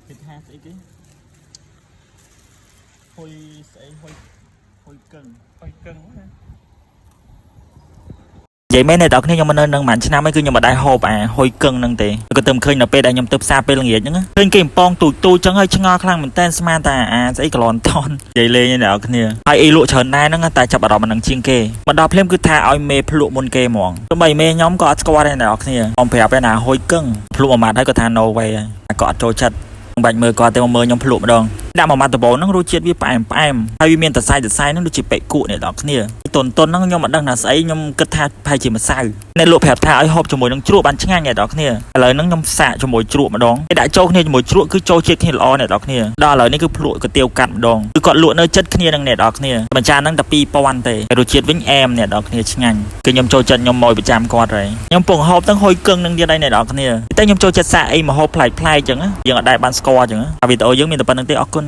គេថាស្អីគេហុយស្អីហុយហុយកឹង ហុយកឹងណា និយាយមែនអ្នកនរគ្នាខ្ញុំមកនៅនឹងមួយឆ្នាំហើយគឺខ្ញុំមិនដែលហូបអាហុយកឹងហ្នឹងទេក៏ទៅមិនឃើញដល់ពេលដែលខ្ញុំទៅផ្សារពេលល្ងាចហ្នឹងឃើញគេកំប៉ងទូចទូចចឹងហើយឆ្ងល់ខ្លាំងមែនតើស្មានតែអាស្អីក្លនថននិយាយលេងអ្នកនរគ្នាហើយអីលក់ច្រើនដែរហ្នឹងតែចាប់អារម្មណ៍នឹងជាងគេមកដល់ភ្លាមគឺថាឲ្យមេភ្លក់មុនគេហ្មងទោះបីមេខ្ញុំក៏អត់ស្គាល់ដែរអ្នកនរគ្នាខ្ញុំប្រាប់ឯណាហុយកឹងភ្លក់មួយម៉ាត់ហើយក៏ថា no way ហើយក៏អត់ចូលចិត្តមិនបាច់មើលគាត់ទេមកមើលខ្ញុំភ្លក់ម្ដងដាក់មួយម៉ាត់ដំបូងហ្នឹងរសជាតិវាផ្អែមផ្អែមហើយវាមានតសៃតសៃហ្នឹងដូចជាប៉ិគក់អ្នកនរគ្នាតុនតុនហ្នឹងខ្ញុំមិនដឹងថាស្អីខ្ញុំគិតថាប្រហែលជាម្សៅអ្នកលក់ប្រាប់ថាឲ្យហូបជាមួយនឹងជ្រក់បានឆ្ងាញ់អ្នកនរគ្នាឥឡូវហ្នឹងខ្ញុំសាកជាមួយជ្រក់ម្ដងគេដាក់ចូលគ្នាជាមួយជ្រក់គឺចូលជាតិគ្នាល្អអ្នកនរគ្នាដល់ឥឡូវនេះគឺភ្លក់កាទៀវកាត់ម្ដងគឺគាត់លក់នៅចិត្តគ្នានឹងអ្នកនរគ្នាមួយចានហ្នឹងតែ2000ទេរសជាតិវិញអែមអ្នកនរគ្នាឆ្ងាញ់គឺខ្ញុំចូលចិត្តខ្ញុំមកប្រចាំគាត់ហើយខ្ញុំពងហូបទាំងហុយកឹងនឹងទៀតហើយអ្នកនរគ្នាតែខ្ញុំចូលចិត្តសាកអីមកហូបប្លែកៗចឹងយើងអត់ដែលបានស្គាល់ចឹងវីដេអូយើងមានតែប៉ុណ្្នឹងទេអរគុណ។